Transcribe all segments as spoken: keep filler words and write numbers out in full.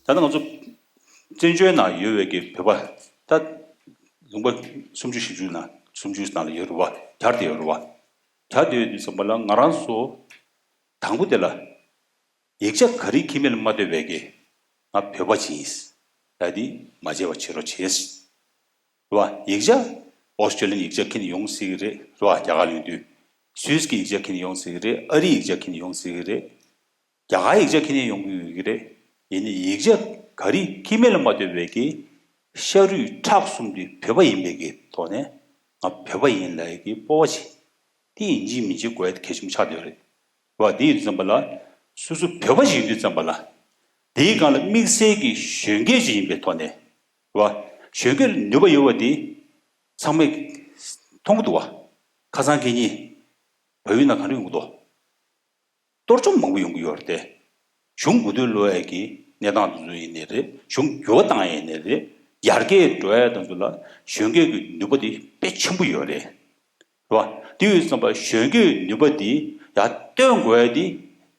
ད་ལྟ་ང་ཚོ་བཙན་བྱོལ་ནང་ཡོད་པའི་གི་བོད་པ་ད་ལུང་པ་སུམ་ཅུ་བཞི་བཅུ་ནང་སུམ་ཅུ་ནང་ལ་ཡོད་རེད་བ། གྱར་དེ་ཡོད་རེད་བ། གྱར་དེ་ཡོད་དུས་ཙམ་པ་ལ་ང་རང་ཚོ་དང་པོ་དེ་ལ་ཡིག་ཆ་ག་རེ་ཁྱི་མེད་ལ་མ་ལྟོས་པའི་གི་ང་བོད་པ་ཅིག་ཡིན། ད་དེ་མ་བརྗེད་པ་བྱེད་རོགས་བྱེད། རེད་བ། ཡིག་ཆ་ཨོ་སི་ཀྲི་ལི་ཡན་ཡིག་ཆ་ཁྱེར་ནས་ཡོང་སྲིད་ཀྱི་རེད། རེད་བ། རྒྱ་གར་ཡོང་དུས་སུད་སི་གི་ཡིག་ཆ་ཁྱེར་ནས་ཡོང་སྲིད་ཀྱི་རེད། ཨ་རིའི་ཡིག་ཆ་ཁྱེར་ནས་ཡོང་སྲིད་ཀྱི་རེད། རྒྱ་གར་ཡིག་ཆ་ཁྱེར་ནས་ཡོང་གི་ཡོད་ཀྱི་རེད། ཡིན་ནའི་ཡིག་ཆ་ག་རེ་ཁྱི་མེད་ལ་མ་ལྟོས་པའི་གི་ཤ་རུས་ཁྲག་གསུམ་དེ་བོད་པ་ཡིན་པའི་གི་ཐོག་ནས་ང་བོད་པ་ཡིན་ལབ་ཡ་གི་སྤོབས་པ་ཆེ། དེ་ཡིན་གཅིག་མིན་གཅིག་དགོས་ཡ་དེ་གལ་ཆེན་པོ་ཆགས་བསྡད་ཡོད་རེད། རེད་བ། དེ་ཡིན་དུས་ཙམ་པ་ལ་སོ་སོ་བོད་པ་ཞིག་ཡིན་དུས་ཙམ་པ་ལ་དེའི་སྒང་ལ་དམིགས་བསལ་གྱི་གཞོན་སྐྱེས་ཅིག་ཡིན་པའི་ཐོག་ནས། རེད་བ། གཞོན་སྐྱེས་ལ་ནུས་པ་ཡོད་པ་དེ་ཚང་མས་མཐོང་གི་འདུག་བ། ཁ་སང་གི་ཉིན་བལ་ཡུལ་ནང་ག་འདྲ་ཡོང་གི་འདུག་གཏོར་བཅོམ་མང་པོ་ཡོང་གི་ཡོད་རེད་དེ། གཞུང་མགོ་ཐོག་ལོག་ཡས་ཀྱི་གནས་སྟངས་དེ་ཚོ་ཡིན་ནའི་རེད། གཞུང་འགྱུར་བ་བཏང་ཡས་ཡིན་ནའི་རེད། ཡར་རྒྱས་འགྲོ་ཡས་དེ་ཚོ་ལ་གཞོན་སྐྱེས་ཀྱི་ནུས་པ་དེ་དཔེ་ཆེན་པོ་ཡོད་རེད། རེད་བ། དེ་ཡོད་ཙམ་པ་གཞོན་སྐྱེས་ནུས་པ་དེ་ཡར་བཏོན་དགོས་ཡས་དེ་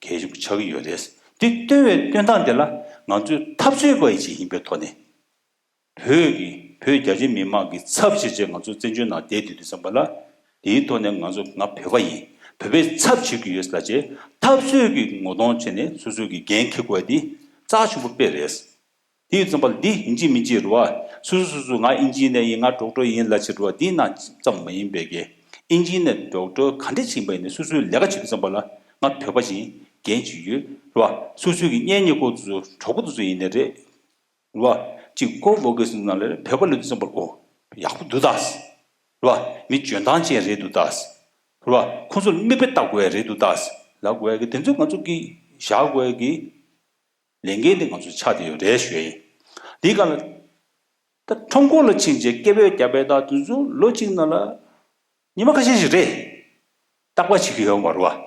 གལ་ཆེན་པོ་ཆགས་ཀྱི་ཡོད་རེད། དེ་བཏོན་པའི་བཏོན་སྟངས་དེ་ལ་ང་ཚོས་འཐབ་རྩོད་པ་ཡི་ཅིག་ཡིན་པའི་ཐོག་ནས། བོད་ཀྱི་བོད་རྒྱ་ཆེ་མི་མང་གི་ཚབ་བྱས་བྱས་ང་ཚོ་བཙན་བྱོལ་ནང་བསྡད་བསྡད་དུས་ཙམ་པ་ལ། དེའི་ཐོག་ནས་ང་ཚོ་ང་བོད་པ་ཡིན། བོད་པའི་ཚབ་བྱེད་ཀྱི་ཡོད་ཟེར་བྱས་འཐབ་རྩོད་ཀྱི་ངོ་གདོང་བྱས་ནས་སོ་སོ་གི་འགན་འཁྱེར་དགོས་དེ་རྩ་ཆེན་པོ་དཔེ་རེད། དེ་ཡོད་ཙམ་པ་ལ་འདི་ཡིན་གཅིག་མིན་གཅིག་རེད་བ། སོ་སོ་སོ་སོ་ང་ཨིན་ཇི་ནི་ཡར་ཡིན། ང་ཌོག་ཊར་ཡིན་ལབ་བྱས་རེད་བ། འདི་ནང་ཙམ་མ་ཡིན་པའི་གི་ཨིན་ཇི་ནི་ཌོག་ཊར་ག་འདྲ་ཕྱིན་པ་ཡིན་ནའི་སོ་སོའི་ལས་ཀ་བྱེད་དུས་ཙམ་པ་ལ་ང་བོད་པ་ཅིག་ཡིན། འགན་ཅིག་ཡོད་རེད་བ། སོ་སོའི་གི་གཉེན་ཉེ་སྐོར་དེ་ཚོ་གྲོགས་པོ་དེ་ཚོ་ཡིན་ནའི་རེད། རེད་བ། གཅིག་ཀོ་ཝོར་ཀར་སི་ནང་ལ་བོད་པ་ལབ་དུས་ཙམ་པར་ཨོ་ཡག་པོ་འདུག་ད། རེད་བ། མི་འཇོན་ཐང་ཅན་རེད་འདུག་ད། རེད་བ། ཁོང་ཚོ་ལ་མིག་དཔེ་ལྟ་དགོས་ཡ་རེད་འདུག་ད་ལབ་དགོས་ཡ་གི་དེ་ཚོ་ང་ཚོ་གི་བཞག་དགོས་ཡ་གི་ལས་འགན་དེ་ང་ཚོ་ཆགས་བསྡད་ཡོད་རེད་ཞུ་ཡ་ཡིན། དེའི་སྒང་ལ་ད་ཁྲོམ་སྐོར་ལ་ཕྱིན་བྱས་སྐད་འབོད་རྒྱག་པའི་ད་དུས་ཚོད་ལོ་གཅིག་ནང་ལ་ཉི་མ་ཁ་ཤས་ཤིག་རེད། རྟག་པར་བྱེད་ཀྱི་ཡོད་མ་རེད་བ། རེད་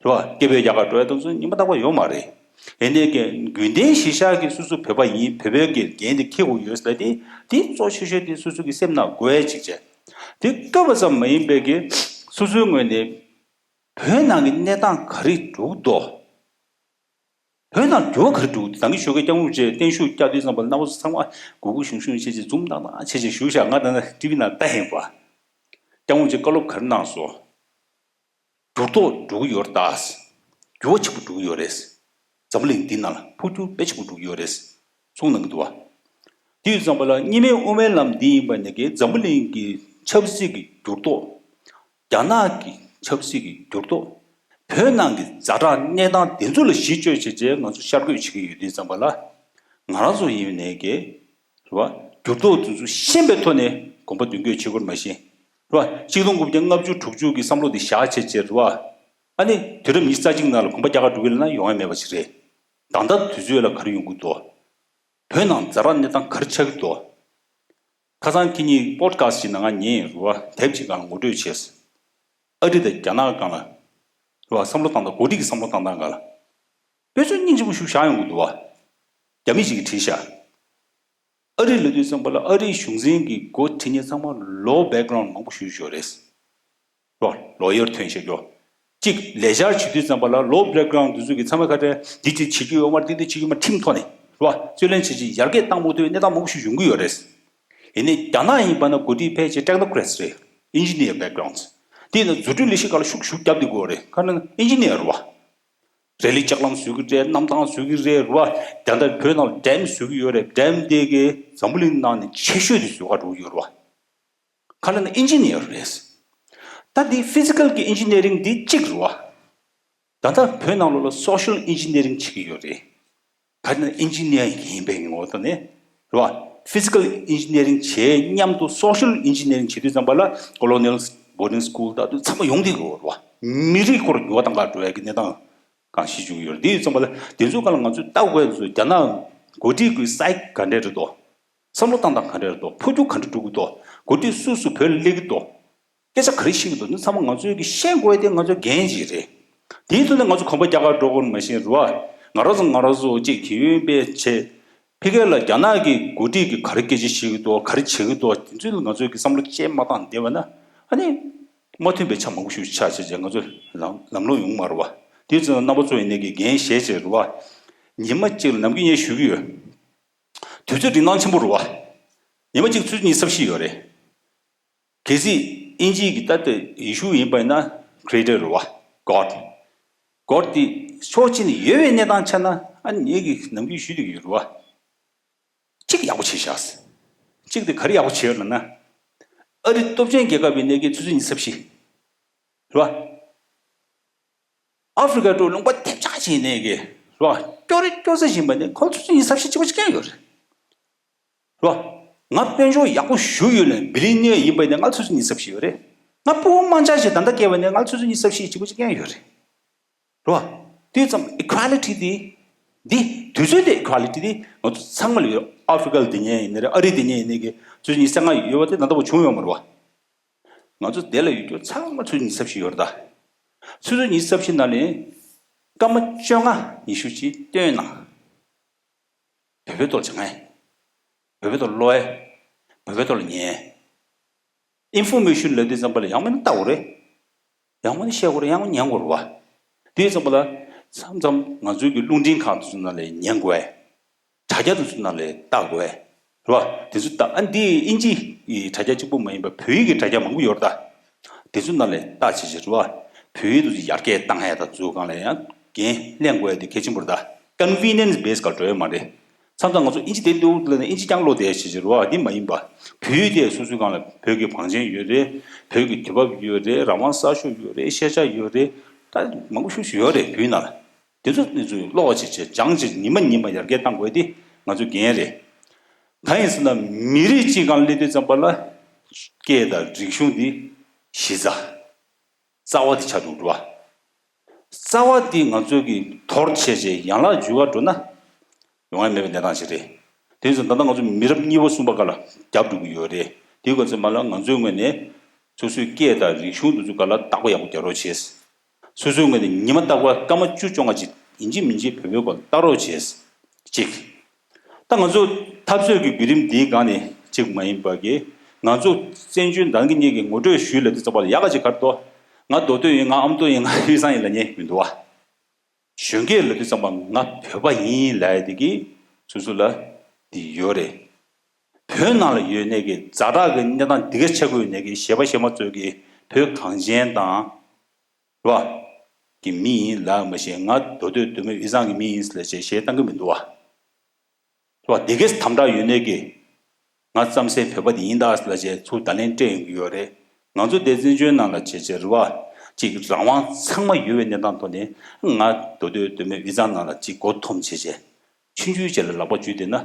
བ། སྐད་འབོད་རྒྱག་གར་འགྲོ་ཡ་དེ་ཚོ་ཉི་མ་རྟག་པར་ཡོད་མ་རེད། ཡིན་ནའི་ཀྱི་རྒྱུན་ལྡན་གཞིར་བཞག་གི་སོ་སོ་བོད་པ་ཡིན། བོད་པའི་གི་འགན་དེ་འཁྱེར་དགོས་ཡོད་ཟེར་ཏེ་དེ་གཙོ་ཆེ་ཤོས་དེ་སོ་སོ་གི་སེམས་ནང་དགོས་ཡ་ཅིག་བྱས། དེ་སྐབས་ཙམ་མ་ཡིན་པའི་གི་སོ་སོའི་ངོས་ནས་བོད་ནང་གི་གནས་སྟངས་ག་རེ་འགྲོ་གི་འདུག་བོད་ནང་འགྱུར་བ་ག་རེ་འགྲོ་གི་འདུག་ད་གིན་ཞོགས་ཀས་སྐྱབས་མགོན་རིན་པོ་ཆེ་བརྟན་བཞུགས་བསྐྱངས་དུས་ཙམ་པ་ལ་རྣམ་པ་ཚོ་ཚང་མ་སྒུག་སྒུག་ཞུམ་ཞུམ་བྱས་བྱས་འཛུམ་མདངས་མདངས་བྱས་བྱས་བཞུགས་ཤག་ང་ད་ནི་ཊི་ཝི་ནང་ལྟ་ཡིན་པ། སྐྱབས་མགོན་རིན་པོ་ཆེས་བཀའ་སློབ་ག་རེ་གནང་སོང་། འགྱུར་ལྡོག་འགྲོ་གི་ཡོད་རེད་ད། འགྱུར་བ་ཆེན་པོ་འགྲོ་གི་ཡོད་རེད། འཛམ་བུ་གླིང་འདི་ནང་ལ་འཕོ་འགྱུར་དཔེ་ཆེན་པོ་འགྲོ་གི་ཡོད་རེད། གསུངས་གནང་གི་འདུག་བ། དེ་ཡོད་ཙམ་པ་ལ་གཉིས་སྨན་དབུ་མའི་ལམ་འདི་ཡིན་པ་ནས་ཀྱི་འཛམ་བུ་གླིང་གི་ཆབ་སྲིད་ཀྱི་འགྱུར་ལྡོག་རྒྱ་ནག་གི་ཆབ་སྲིད་ཀྱི་འགྱུར་ལྡོག་བོད་ནང་གི་ཛ་དྲག་གནས་སྟངས་དེ་ཚོ་ལ་གཞི་བཅོལ་བྱས་བྱས་ང་ཚོ་ཤར་བསྐྱོད་བྱེད་ཀྱི་ཡོད་དུས་ཙམ་པ་ལ། ང་རང་ཚོ་ཡིན་ནས་ཀྱི་རེད་བ། འགྱུར་ལྡོག་དེ་ཚོ་ཤེས་པའི་ཐོག་ནས་གོམ་པ་མདུན་སྐྱོད་བྱེད་དགོས་མ་ཤེས། རེད་བ། ཆིག་སྟོང་དགུ་བརྒྱ་ལྔ་བཅུ་དྲུག་ཅུ་གི་བསམ་བློ་དེ་བཞག་བྱས་བྱས་རེད་བ། ཨ་ནི་དུས་རབས་ཉི་ཤུ་རྩ་གཅིག་ནང་ལ་གོམ་པ་རྒྱག་ག་འགྲོ་གི་ལབ་ན་ཡོང་ཡ་མེད་པ་ཞིག་རེད། ད་ལྟ་དུས་ཚོད་ལ་ག་རེ་ཡོང་གི་འདུག་བོད་ནང་ཛ་དྲག་གནས་སྟངས་ག་རེ་ཆགས་ཀྱི་འདུག་ཁ་སང་ཁྱེད་གཉིས་པོ་ཌི་ཁ་སི་ཊི་ཞིག་ནང་ང་ཉན་རེད་བ། དེབ་ཅིག་སྒང་ལ་ངོ་སྤྲོད་བྱས། ཨ་རི་དང་རྒྱ་ནག་སྒང་ལ་རེད་བ། བསམ་བློ་བཏང་སྟངས། འགོ་ཁྲིད་ཀྱི་བསམ་བློ་བཏང་སྟངས་སྒང་ལ་དཔེ་མཚོན་སྙིང་རྗེ་པོ་ཞིག་བཞག་ཡོང་གི་འདུག་བ། རྒྱ་མི་ཞིག་གིས་བྲིས་ཤག་ཨ་རི་ལབ་དུས་ཙམ་པ་ལ་ཨ་རིའི་གཞུང་འཛིན་གྱི་འགོ་ཁྲིད་མཁན་ཚང་མ་ལོ་བྷེག་གྷ་རའུན་ཌི་མང་པོ་ཞིག་ཡོད་རེད། ལོ་ལོ་ཡར་ཐོན་བཤད་རྒྱུ། གཅིག་ལས་འཆར་བྱེད་དུས་ཙམ་པ་ལ་ལོ་བྷེག་གྷ་རའུན་ཌི་དེ་ཚོ་གི་ཚང་མ་ཁ་བྲལ་འདི་གཅིག་བྱེད་རྒྱུ་ཡོད་མ་རེད། འདི་འདི་བྱེད་རྒྱུ་མ་ཁྲིམས་ཐོག་ནས་རེད་བ། རྩོད་ལེན་བྱེད་ཅིག་ཡར་རྒྱས་བཏང་མ་ཐུབ་པའི་གནས་སྟངས་མང་པོ་ཞིག་ཡོང་གི་ཡོད་རེད། ཡིན་ནའི་རྒྱ་ནག་ཡིན་པ་ན་འགོ་ཁྲིད་ཕལ་ཆེར་ཊེག་ནོ་ཀེ་རེ་ཊི་རེད། ཨིན་ཇི་ནི་ཡར་བྷེག་གྷ་རའུན་ཌི། དེ་ཡིན་ན་འཛུགས་སྐྲུན་ལས་གཞི་སྒང་ལ་ཤུགས་ཤུགས་བརྒྱབ་བསྡད་ཀྱི་ཡོད་རེད། ག་ནང་ཨིན་ཇི་ནི་ཡར་རེད་བ། རེ་ལི་ལྕགས་ལམ་བཟོ་གི་རེད། གནམ་ཐང་བཟོ་གི་རེད་རེད་བ། ད་ལྟ་བོད་ནང་ཌེམ་བཟོ་གི་ཡོད་རེད། ཌེམ་དེ་གི་འཛམ་བུ་གླིང་ནང་ནས་ཆེ་ཤོས་དེ་བཟོ་ག་འགྲོ་གི་ཡོད་རེད་བ། ག་ལབ་ན་ཨིན་ཇི་ནི་ཡར་རེད། ད་འདི་ཕི་ཛི་ཀལ་གྱི་ཨིན་ཇི་ནི་ཡ་རིང་འདི་གཅིག་རེད་བ། ད་ལྟ་བོད་ནང་ལོགས་ལ་སོ་ཤལ་ཨིན་ཇི་ནི་ཡ་རིང་བྱེད་ཀྱི་ཡོད་རེད། ག་ལབ་ན་ཨིན་ཇི་ནི་ཡ་ཡིན་པའི་ངོ་བོ་དང་ནི་རེད་བ། ཕི་ཛི་ཀལ་ཨིན་ཇི་ནི་ཡ་རིང་བྱེད་མཉམ་དུ་སོ་ཤལ་ཨིན་ཇི་ནི་ཡ་རིང་བྱེད་དུས་ཙམ་པ་ལ་ཀོ་ལོ་ནི་ཡལ་བོར་ཌིང་སི་ཀུལ་ད་དུང་ཚང་མ་ཡོང་བསྡད་ཀྱི་ཡོད་རེད་བ། མི་རིགས་སྐོར་འགྱུར་བ་གཏང་ག་འགྲོ་ཡ་གི་གནས་སྟངས་གང་ཤེས་བཅུག་གི་ཡོད་རེད། དེ་ཡོད་ཙམ་པ་ལ་དེ་ཚོའི་སྒང་ལ་ང་ཚོས་ལྟ་དགོས་ཡ་དེ་ཚོ་རྒྱ་ནག་འགོ་ཁྲིད་ཀྱི་སའི་ཌི་ག་འདྲས་རེད་དོ། བསམ་བློ་བཏང་སྟངས་ག་འདྲས་རེད་དོ། འཕོ་འགྱུར་ག་འདྲས་འགྲོ་གི་འདུག་གོ་སྒྲིག་སུ་སུ་བོད་ལ་སླེབས་ཀྱི་འདུག་སྐད་ཆ་ག་རེ་བཤད་ཀྱི་འདུག་འདི་ཚང་མ་ང་ཚོས་ཀྱི་ཤེས་དགོས་ཡ་དེ་ང་ཚོའི་འགན་ཅིག་རེད། དེའི་ཐོག་ནས་ང་ཚོ་གོམ་པ་རྒྱག་གར་འགྲོ་དགོས་མ་ཤེས་རེད་བ། ང་རང་ཚོ་ང་རང་ཚོ་གཅིག་གི་ཡོན་པས་བྱས། ཕ་གི་ལ་རྒྱ་ནག་གི་འགོ་ཁྲིད་ཀྱིས་ག་རེ་སྐད་ཆ་བཤད་ཀྱི་འདུག་ག་རེ་བྱེད་ཀྱི་འདུག་དེ་ཚོ་ལ་ང་ཚོས་ཀྱི་བསམ་བློ་ཅིག་མ་བཏང་བསྡད་པ་ན་ཨ་ནི། མ་མཐུན་པའི་ཆ་མང་པོ་ཞིག་ཆགས་བྱས་བྱས་ང་ཚོ་ལམ་ལམ་ལྷོང་ཡོང་མ་རེད་བ། དེ་ཚོ་རྣམ་པ་ཚོ་ཡིན་ནའི་གི་འགན་བཞེས་བྱས་རེད་བ། ཉི་མ་གཅིག་ལ་ནམ་རྒྱུན་ངས་ཞུ་གི་ཡོད། དུས་ཚོད་རིང་ཐང་ཆེན་པོ་རེད་བ། ཉི་མ་གཅིག་ཆུ་ཚོད་ཉི་ཤུ་རྩ་བཞི་ཡོད་རེད། གལ་སྲིད་དབྱིན་ཇིའི་གི་ད་ལྟ་ཡེ་ཤུ་ཡིན་པ་ཡིན་ན་Creator་རེད་བ། God། God་དེ་ཕྱོགས་གཅིག་ནས་ཡོད་པའི་གནས་སྟངས་ཆ་ན་ཨ་ནི་ངས་གི་ནམ་རྒྱུན་ཞུ་བསྡད་ཀྱི་ཡོད་རེད་བ། གཅིག་ཡག་པོ་བྱས་ཤག་གཅིག་དེ་ག་རེ་ཡག་པོ་བྱས་ཡོད་ལབ་ན། ཨ་རི་སྟོབས་ཆེན་རྒྱལ་ཁབ་ཡིན་ནའི་གི་ཆུ་ཚོད་ཉི་ཤུ་རྩ་བཞི། རེད་བ། ཨ་ཧྥི་རི་ཀ་འདྲ་ལུང་པ་ཐེབས་ཆག་ཅིག་ཡིན་ནའི་གི། རེད་བ། སྐྱོ་རེ་སྐྱོ་ས་ཞིག་ཡིན་པ་ནི་ཁོ་ཆུ་ཚོད་ཉི་ཤུ་རྩ་བཞི་གཅིག་པ་གཅིག་རྐྱང་ཡོད་རེད། རེད་བ། ང་དཔལ་འབྱོར་ཡག་པོ་ཞེ་པོ་ཡོད་ལ་བི་ལི་ཡ་ནེར་ཡིན་པ་ནི་ང་ཆུ་ཚོད་ཉི་ཤུ་རྩ་བཞི་ཡོད་རེད། ང་ཕྲུ་གུ་དམར་འབྱར་ཞིག་ད་ལྟ་སྐྱེས་པ་ནི་ང་ཆུ་ཚོད་ཉི་ཤུ་རྩ་བཞི་གཅིག་པ་གཅིག་རྐྱང་ཡོད་རེད། རེད་བ། དེ་ཙམ་equality་དེ། འདི་དུས་ཚོད་དེ་equality་དེ་ང་ཚོ་ཚང་མ་ལ་ཡོད། ཨ་ཧྥི་རི་ཀ་ལ་དེ་ཉན་ཡིན་ནའི་རེད། ཨ་རི་དེ་ཉན་ཡིན་ནའི་གི་ཆུ་ཚོད་ཉི་ཤུ་རྩ་ལྔ་ཡོད་པ་དེ་ད་ལྟ་བར་བྱུང་ཡོད་མ་རེད་བ། ང་ཚོ་དེ་ལ་ཡོད་རྒྱུ་ཚང་མ་ཆུ་ཚོད་ཉི་ཤུ་རྩ་བཞི་ཡོད་རེད་ད། ཆུ་ཚོད་ཉི་ཤུ་རྩ་བཞི་ནང་ལས་སྐར་མ་བཅོ་ལྔ་ཉི་ཤུ་ཅིག་བཏོན་ན། བོད་པའི་ཐོག་ལ་སྦྱང་ཡས། བོད་པའི་ཐོག་ལ་ཀློག་ཡས། བོད་པའི་ཐོག་ལ་ཉན་ཡས། Information་ལབ་དུས་ཙམ་པ་ལ་ཡང་མིན་ན་ལྟ་དགོས་རེད། ཡང་མིན་ན་བཤད་དགོས་རེད། ཡང་མིན་ན་ཉན་དགོས་རེད་བ། དེ་ཙམ་པ་ལ་མཚམས་མཚམས་ང་ཚོའི་གི་རླུང་འཕྲིན་ཁང་དེ་ཚོ་ནང་ལ་ཉན་དགོས་ཡས། དྲ་རྒྱ་དེ་ཚོ་ནང་ལ་ལྟ་དགོས་ཡས། རེད་བ། དེ་ཚོ་ལྟ། ཨ་འདི་དབྱིན་ཇི་ཡི་དྲ་རྒྱ་གཅིག་པུ་མ་ཡིན་པ་བོད་ཡིག་གི་དྲ་རྒྱ་མང་པོ་ཡོད་རེད་ད། དེ་ཚོ་ནང་ལ་ལྟ་བྱེད་བྱེད་རེད་བ། བོད་ཡིག་དེ་ཚོ་ཡར་རྒྱས་བཏང་ཡས་དང་འཛུགས་སྒང་ལ་ཡང་འགན་ལེན་དགོས་ཡས་དེ་གལ་ཆེན་པོ་རེད་ད། Convenience base་སྒང་འགྲོ་ཡས་མ་རེད། མཚམས་མཚམས་ང་ཚོ་དབྱིན་ཇི་དེབ་ཀློག་ལབ་ནས་དབྱིན་ཇི་རྐྱང་ཀློག་བསྡད་བྱེད་བྱེད་རེད་བ། འདི་མ་ཡིན་པ། བོད་ཡིག་དེ་སོ་སོའི་སྒང་ལ་བོད་ཀྱི་བང་ཆེན་ཡོད་རེད། བོད་ཀྱི་དུས་བབ་ཡོད་རེད། རང་དབང་གསར་ཤོག་ཡོད་རེད། ཤེས་བྱ་ཡོད་རེད། ད་མང་པོ་ཤུགས་ཤིག་ཡོད་རེད་བོད་ཡིག་ནང་ལ། དེ་ཚོ་དེ་ཚོ་ཀློག་བྱེད་བྱེད་སྦྱང་བྱེད་ཉི་མ་ཉི་མ་ཡར་རྒྱས་གཏང་དགོས་དེ་ང་ཚོའི་འགན་རེད། གང་ཡིན་ཟེར་ན་མི་རིགས་གཅིག་སྒང་ལ་སླེབས་དུས་ཙམ་པ་ལ་སྐད་དང་རིག་གཞུང་འདི་གཞི་རྩ། རྩ་བ་དེ་ཆགས་འདུག་འགྲོ་བ། རྩ་བ་དེ་ང་ཚོ་གི་དོར་བྱས་བྱས་ཡན་ལག་འཇུ་ག་འགྲོ་ན་ཡོང་ཡ་མེད་པའི་གནས་སྟངས་ཤིག་རེད། དེ་ཚོ་ད་ལྟ་ང་ཚོ་མི་རབས་གཉིས་པ་གསུམ་པ་སྒང་ལ་རྒྱབ་འགྲོ་གི་ཡོད་རེད། དེའི་སྐབས་ཙམ་པ་ལ་ང་ཚོའི་ངོས་ནས་སོ་སོའི་སྐད་དང་རིག་གཞུང་དེ་ཚོ་སྒང་ལ་བརྟག་པ་ཡག་པོ་རྒྱག་རོགས་བྱས། སོ་སོའི་ངོས་ནས་ཉི་མ་རྟག་པར་སྐར་མ་བཅུ་བཅོ་ལྔ་ཅིག་ཡིན་གཅིག་མིན་གཅིག་བོད་པའི་སྐོར་ལ་ལྟ་རོགས་བྱས། གཅིག་ད་ང་ཚོ་འཐབ་རྩོད་ཀྱི་བརྒྱུད་རིམ་འདིའི་སྒང་ནས་གཅིག་མ་ཡིན་པ་གི་ང་ཚོ་བཙན་བྱོལ་ནང་གི་གཉིས་ཀྱི་ངོ་སྤྲོད་ཞུས་ལབ་དུས་ཙམ་པ་ལ་ཡག་ག་ཅིག་ག་རེ་འདུག་ང་མདོ་སྟོད་ཡིན། ང་ཨ་མདོ་ཡིན། ང་དབུས་གཙང་ཡིན་ལབ་མཁན་མི་འདུག་བ། གཞོན་སྐྱེས་ལབ་དུས་ཙམ་པ་ང་བོད་པ་ཡིན་ལབ་ཡ་དེ་གི་སོ་སོ་ལ་དེ་ཡོད་རེད། བོད་ནང་ལ་ཡོད་ནས་ཀྱི་ཛ་དྲག་གི་གནས་སྟངས་འདི་ག་ཆགས་ཀྱི་ཡོད་ནས་ཀྱི་གཞས་པ་གཞས་མ་ཚོས་ཀྱི་བོད་གངས་ཅན་དང་། རེད་བ། གི་མི་ཡིན་ལབ་མ་ཤེས། ང་མདོ་སྟོད་མདོ་སྨད་དབུས་གཙང་གི་མི་ཡིན་ལབ་བྱས་གཞས་བཏང་གི་མི་འདུག་བ། རེད་བ། དེ་གས་དམ་དྲག་ཡོད་ནས་ཀྱི། ང་རྩམ་ཟན་བོད་པ་དེ་ཡིན་ད་ལབ་བྱས་ཚུར་བརྡ་ལན་སྤྲད་ཡོང་གི་ཡོད་རེད། ང་ཚོ་དེ་བཙན་བྱོལ་ནང་ལ་བྱས་བྱས་རེད་བ། ཅིག་རང་དབང་ཚང་མ་ཡོད་པའི་གནས་སྟངས་ཐོག་ནས་ང་མདོ་སྟོད་མདོ་སྨད་དབུས་གཙང་ནང་ལ་ཅིག་མགོ་འཐོམ་བྱས་བྱས། ཆུང་ཆུང་བྱས་ལ་ལག་པ་འཇུས་བསྡད་ན་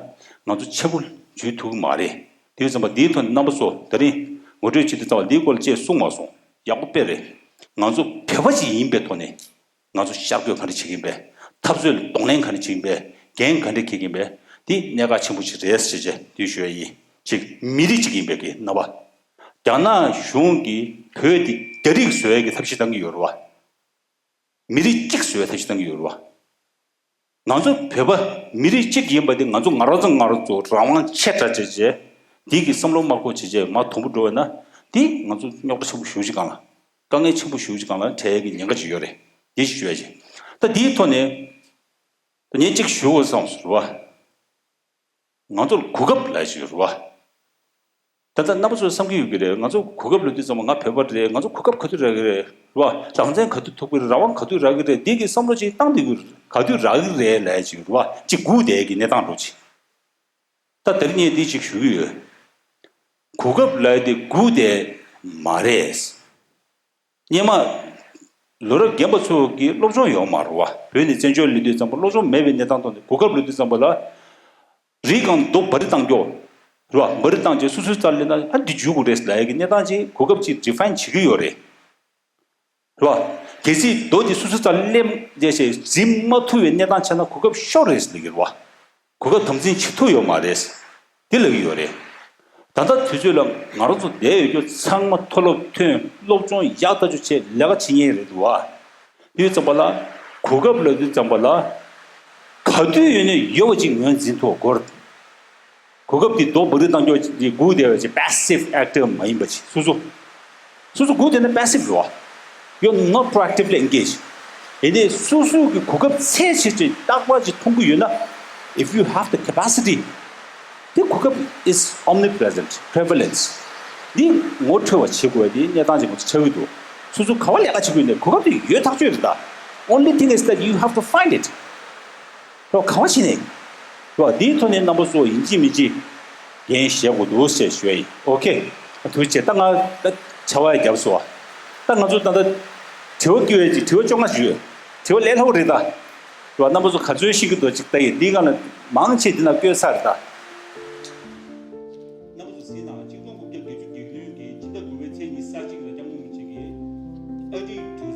ང་ཚོ་ཆེ་པོ་འཇུས་ཐུབ་ཀྱི་མ་རེད། དེ་ཡིན་ཙམ་པ་འདིའི་ཐོག་ནས་རྣམ་པ་ཚོ་ད་རིང་ངོ་སྤྲོད་བྱེད་དུས་ཙམ་པ་འདིའི་སྐོར་ལ་ཅེས་གསུངས་མ་སོང་། ཡག་པོ་དཔེ་རེད། ང་ཚོ་བོད་པ་ཅིག་ཡིན་པའི་ཐོག་ནས་ང་ཚོ་ཤར་བསྐྱོད་ག་འདྲ་བྱེད་ཀྱིན་པས། འཐབ་རྩོད་ལ་གདོང་ལེན་ག་འདྲ་བྱེད་ཀྱིན་པས། འགན་ག་འདྲ་འཁྱེར་གྱིན་པས། འདི་གནད་འགག་ཆེན་པོ་ཅིག་རེད་ཟེར་བྱས་འདི་ཞུ་ཡ་ཡིན། གཅིག་མི་རིགས་གཅིག་ཡིན་པའི་གི་རྣམ་པ། རྒྱ་ནག་གཞུང་གིས་བོད་འདི་རྒྱ་རིགས་བཟོ་ཡ་གི་ཐབས་ཤེས་བཏང་གི་ཡོད་རེད་བ། མི་རིགས་གཅིག་བཟོ་བའི་ཐབས་ཤེས་བཏང་གི་ཡོད་རེད་བ། ང་ཚོ་བོད་པ་མི་རིགས་གཅིག་ཡིན་པ་དེ་ང་ཚོ་ང་རང་ཚོ་ང་རང་ཚོ་རང་དབང་ཆེ་དྲགས་བྱས་བྱས། འདི་གི་བསམ་བློ་མ་འཁོར་བྱས་བྱས་མར་དུམ་བུ་འགྲོ་བས་ན། འདི་ང་ཚོ་རྙོག་དྲ་ཆེན་པོ་ཞེ་པོ་ཅིག་སྒང་ལ། དཀའ་ངལ་ཆེན་པོ་ཞེ་པོ་ཅིག་སྒང་ལ་འཕྲད་ཡས་ཀྱི་ཉེན་ཁ་ཅིག་ཡོད་རེད། འདི་ཞིག་ཞུ་ཡ་ཅིག་ད་འདིའི་ཐོག་ནས་ད་ངས་གཅིག་ཞུ་དགོས་བསམ་སོང་རེད་བ། ང་ཚོར་གོ་སྐབས་ལབ་ཅིག་ཡོད་རེད་བ། ད་ལྟ་རྣམ་པ་ཚོས་བསམ་གྱི་ཡོད་ཀྱི་རེད། ང་ཚོ་གོ་སྐབས་ལབ་དུས་ཙམ་པ་ང་བོད་པ་རེད། ང་ཚོ་གོ་སྐབས་ག་དུས་རག་གི་རེད། རེད་བ། རང་བཙན་ག་དུས་ཐོབ་ཀྱི་རེད། རང་དབང་ག་དུས་རག་གི་རེད། འདི་གི་བསམ་བློ་ཅིག་བཏང་བསྡད་ཀྱི་རེད། ག་དུས་རག་གི་རེད་ལབ་ཅིག་ཡོད་རེད་བ། ཅིག་སྒུག་བསྡད་ཀྱི་གནས་སྟངས་འགྲོ་ཅིག་ད་དེ་རིང་ངས་འདི་ཅིག་ཞུ་གི་ཡོད། གོ་སྐབས་ལབ་དེ་སྒུག་བསྡད་མ་རེད། སྔོན་མ། ལོ་རབས་རྒན་པ་ཚོ་གི་སློབ་སྦྱོང་ཡོད་མ་རེད་བ། བོད་ནས་བཙན་བྱོལ་སླེབས་དུས་ཙམ་པ་སློབ་སྦྱོང་མེད་པའི་གནས་སྟངས་ཐོག་ནས་གོ་སྐབས་ལབ་དུས་ཙམ་པ་ལ། རི་སྒང་རྡོ་འབའ་རི་བཏང་རྒྱུ། རེད་བ། འབའ་རི་བཏང་རྗེས་སོ་སོའི་རྩར་སླེབས་ན་ཨ་འདི་འཇུ་དགོས་རེད་ལབ་ཡ་གི་གནས་སྟངས་ཅིག་གོ་སྐབས་ཅིག་ཌི་ཕ་ཡིན་བྱེད་ཀྱི་ཡོད་རེད། རེད་བ། གལ་སྲིད་རྡོ་འདི་སོ་སོའི་རྩར་སླེབས་བྱས་བྱས་འཛིན་མ་ཐུབ་པའི་གནས་སྟངས་ཆགས་ན་གོ་སྐབས་ཤོར་རེད་ཟེར་གྱི་རེད་བ། གོ་སྐབས་དམ་འཛིན་བྱེད་ཐུབ་ཡོད་མ་རེད། དེ་ལབ་ཀྱི་ཡོད་རེད། ད་ལྟ་དུས་ཚོད་ལ་ང་རང་ཚོ་བསྡད་ཡོད་རྒྱུ་ཚང་མ་མཐོ་སློབ་ཐོན། སློབ་སྦྱོང་ཡག་ལྟ་ཅུ་བྱས་ལས་ཀ་བྱེད་མཁན་རེད་འདུག་བ། དུས་ཙམ་པ་ལ། གོ་སྐབས་ལབ་དུས་ཙམ་པ་ལ། ག་དུས་ཡོད་ནས་ཡོད་པ་ཅིག་ངོས་འཛིན་ཐུབ་དགོས། གོ་སྐབས་འདི་རྡོ་འབའ་རི་བཏང་རྒྱུ་ཅིག་སྒུག་བསྡད་པ་ཅིག་passive actor་མ་ཡིན་པ་ཅིག་སོ་སོ། སོ་སོ་སྒུག་བསྡད་ན་passive་རེད་བ། You're not proactively engaged། དེ་ནས་སོ་སོའི་གི་གོ་སྐབས་ཚད་ཆེ་ཆེ་རྟག་པར་ཅིག་མཐོང་གི་ཡོད་ན། If you have the capacity, དེ་གོ་སྐབས་is omnipresent, prevalence. འདི་ངོ་འཕྲོད་པ་བྱེད་དགོས་པའི་གནས་སྟངས་ཅིག་མང་པོ་ཆགས་ཀྱི་འདུག་སོ་སོ་ག་བ་ལས་ཀ་བྱེད་དགོས་ནས་གོ་སྐབས་དེ་ཡོད་ཐག་ཆོད་རེད་ད། Only thing is that you have to find it. རོ་གང་བ་ཕྱིན་ནས། རོ་འདིའི་ཐོག་ནས་རྣམ་པ་ཚོ་ཡིན་གཅིག་མིན་གཅིག་འགན་བཞེས་དགོས་འདུག་ཞེས་ཞུ་ཡ་ཡིན། ཨོ་ཁེ། ཐུགས་རྗེ་ཆེ། ད་ང་ད་བྱ་བ་ཡ་བརྒྱབ་སོང་བ། ད་ང་ཚོ་ད་ལྟ་དྲི་བ་བསྐྱོན་ཡ་ཅིག་དྲི་བ་བཅོ་ལྔ་ཞིག་ཡོད། དྲི་བ་ལས་སླ་པོ་རེད་ད། རོ་རྣམ་པ་ཚོ་ག་ཚོད་ཤེས་ཀྱི་འདུག་ཅིག་ལྟ་ཡི་འདིའི་སྒང་ལ་མང་ཆེ་འདི་ན་བཀོད་ཚར་རེད་ད། རྣམ་པ་ཚོ་གཟིགས་དང་། ཆིག་སྟོང་དགུ་བརྒྱ་བརྒྱད་ཅུ་གྱ་བདུན་གྱི་ཕྱི་ཟླ་དགུ་པའི་ཚེས་ཉི་ཤུ་རྩ་གཅིག་ལ་སྐྱབས་མགོན་རིན་པོ་ཆེ་གིས་ཨ་རིའི་གྲོས་